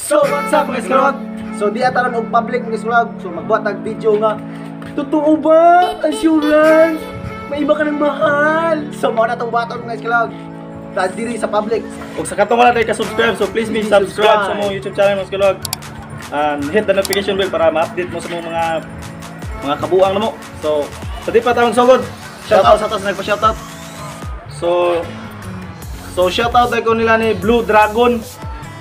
So what's up, mga iskulog? So di ataran og public, mga iskulog. So magbuhat tag video nga totoo ba assurance? May iba ka ng mahal. So mao na tong buhaton, mga iskulog. Ta diri sa public. Ug sa katong wala tayo ka-subscribe, so please me subscribe sa mong YouTube channel, mga iskulog. And hit the notification bell para ma-update mo sa mong mga kabuang namo. So sa di pa tawag sugod. Shout out sa taas nagpa-shout out. So shout out ko nila ni Blue Dragon,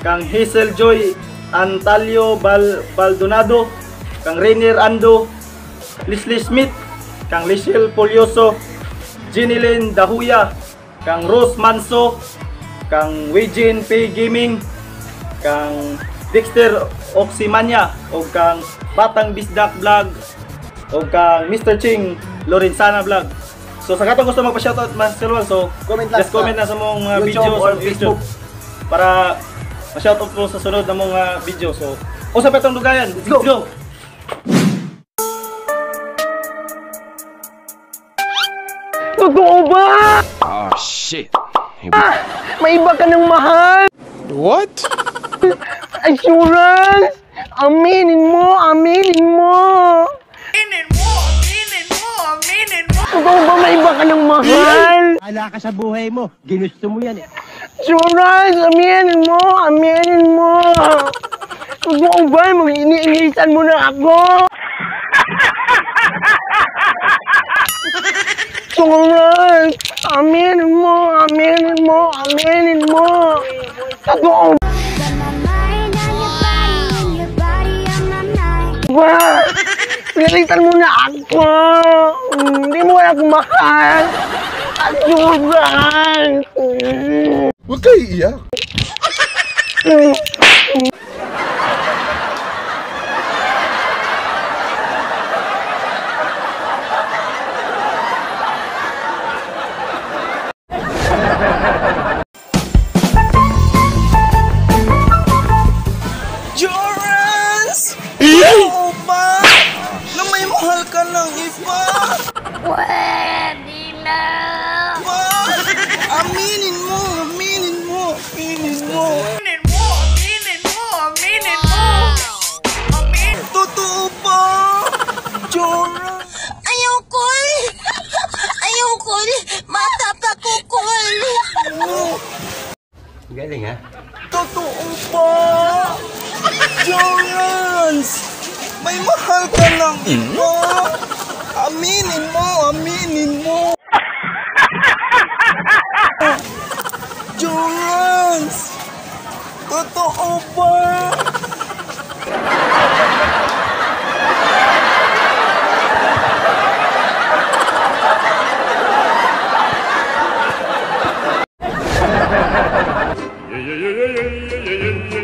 kang Hazel Joy Antalio Baldonado, kang Rainier Ando, Leslie Smith, kang Lichelle Polioso, Jenilyn Dahuya, kang Rose Manso, kang Weijin P Gaming, kang Dexter Oximania, o kang Batang Bisdak Vlog, o kang Mr. Ching Lorenzana Vlog. So sa katong gusto magpa-shoutout, mas so comment lang just comment na sa mong YouTube video or sa YouTube Facebook para ma-shoutout po sa sunod na mong video. So usap itong dugayan. Let's go. Let's go. Totoo ba? Oh shit. May iba ka ng mahal. What? Assurance! Aminin mo! Aminin mo! Aminin mo! Aminin mo! Aminin mo! Totoo ba may iba ka ng mahal? Ala ka sa buhay mo. Ginusto mo yan eh. Assurance! Aminin mo! Aminin mo! Totoo ba? Mag-iniinisan mo na ako! Assurance! Aminin mo! Aminin mo! Aminin mo! Totoo ba? Pinalitan mo na ako! Hindi mo na ako mahal! Assurance! Huwag kayo iiyak. Jorans! Totoo ba na may mahal ka ng iba? Pwede na! Aminin mo! Aminin mo! Aminin mo! Aminin mo! Aminin mo! Aminin mo! Aminin. Totoo ba? Jorans! Ayaw ko! Ayaw ko! Matapakukol! Galing ha? Totoo ba? Jorans! May mahal ka ng iba! Aminin mo! Aminin mo! Jorans! Totoo ba?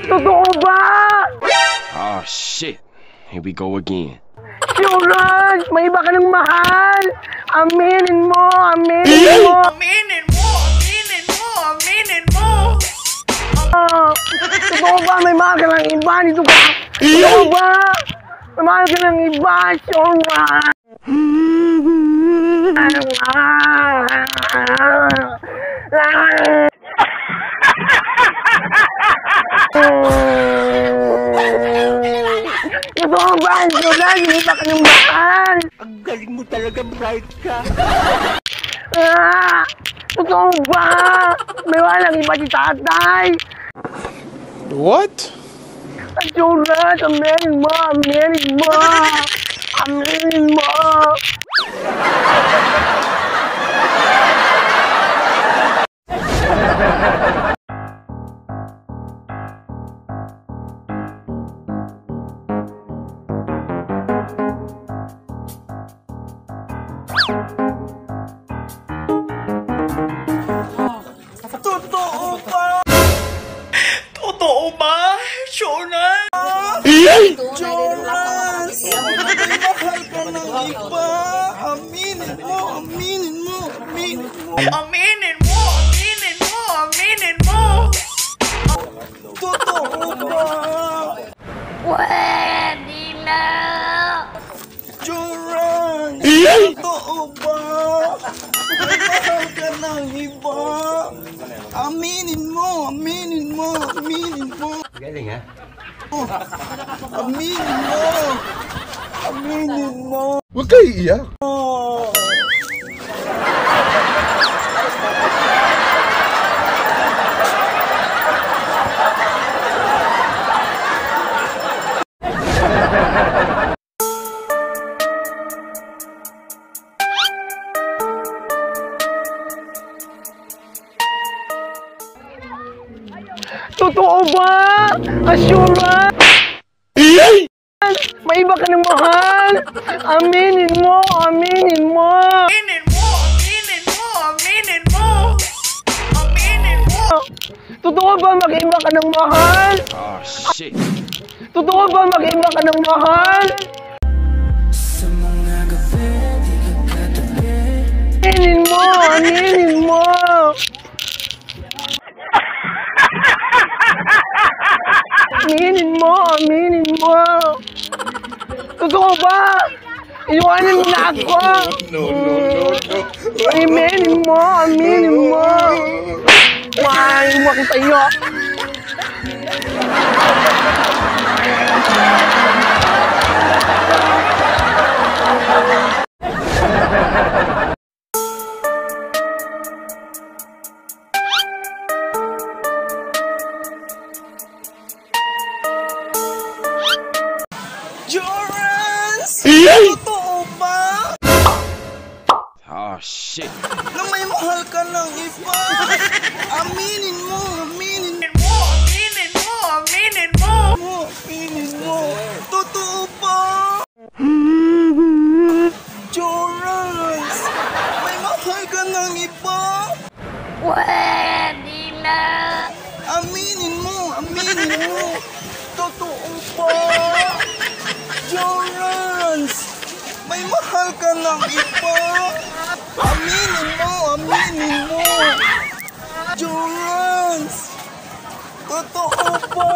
Totoo ba? Oh shit. Here we go again. Assurance! May iba ka ng mahal! Aminin mo! Aminin mo! Aminin mo! Aminin mo! Aminin mo! Totoo ba? May mahal ka ng iba? Dito ka! Totoo ba? May mahal ka ng iba? Assurance! Totoo ba? Assurance! May iba ka ng mahal! Ang galing mo talaga, bright ka. Ah! Totoo ba? May walang iba si tatay! What? Assurance! Aminin mo! Aminin mo! Aminin mo! Totoo ba? Totoo ba? Jorans! Jorans! May mahal ka ng iba! Aminin mo! Aminin mo! Aminin mo! Aminin mo! Aminin mo! Aminin mo! Totoo ba? Pwede na! Jorans! Totoo ba? May mahal ka ng iba! Aminin mo! Aminin mo! Aminin mo! Galing ha? Aminin mo! Aminin mo! Huwag kayo iiyak. Totoo ba? Assurance! May iba ka ng mahal! Aminin mo! Aminin mo! Aminin mo! Aminin mo! Aminin mo! Aminin mo! Totoo ba mag-iba ka ng mahal? Oh shit. Totoo ba mag-iba ka ng mahal? Aminin mo! Aminin mo! Aminin mo! Aminin mo! Totoo ba? Iwanan mo na ako! No, no, no, no. Aminin mo! Aminin mo! Mahal mo ako sa'yo! Jorans! Totoo ba? Oh shit. Na may mahal ka ng iba? Aminin mo! Aminin mo! Aminin mo! Aminin mo! Aminin mo! Totoo ba? Jorans! May mahal ka ng iba? Pwede na! Aminin mo! Aminin mo! Totoo ba? Jorans! May mahal ka ng iba? Aminin mo! Aminin mo! Jorans! Totoo ba?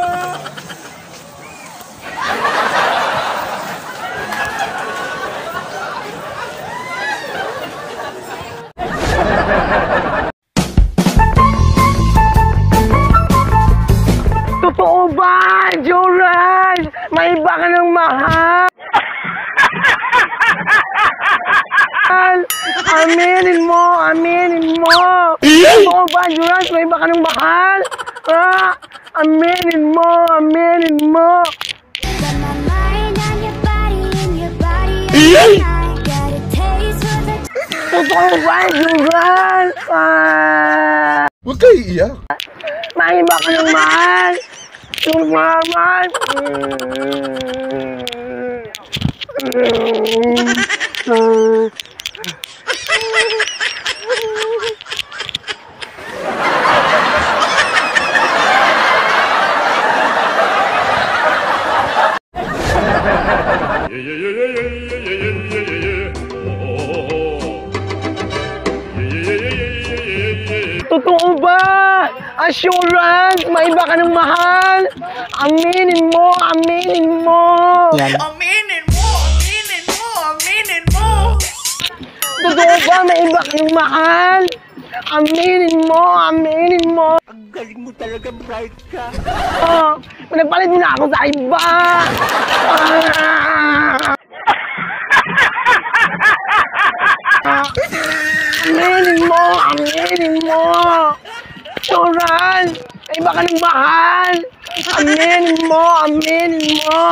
Totoo ba, Jorans? May iba ka ng mahal! Aminin mo! Aminin mo! Totoo ba, Jorans? May iba ka ng mahal? Ah, aminin mo! Aminin mo! Got my mind on your body and your body on mine. Got a taste for the Totoo ba, Jorans? Ah, Huwag kayo iiyak. may iba ka ng mahal! Yung mahal! Totoo ba? Assurance! May iba ka ng mahal! Aminin mo! Aminin mo! Aminin mo! Aminin mo! Aminin mo! Totoo ba? May iba ka ng mahal? Aminin mo! Aminin mo! Ang galing mo talaga, bright ka. Oh, nagpalit mo na ako sa iba! Ah! Aminin mo! Aminin mo! Assurance! May iba ka ng mahal! Aminin mo! Aminin mo!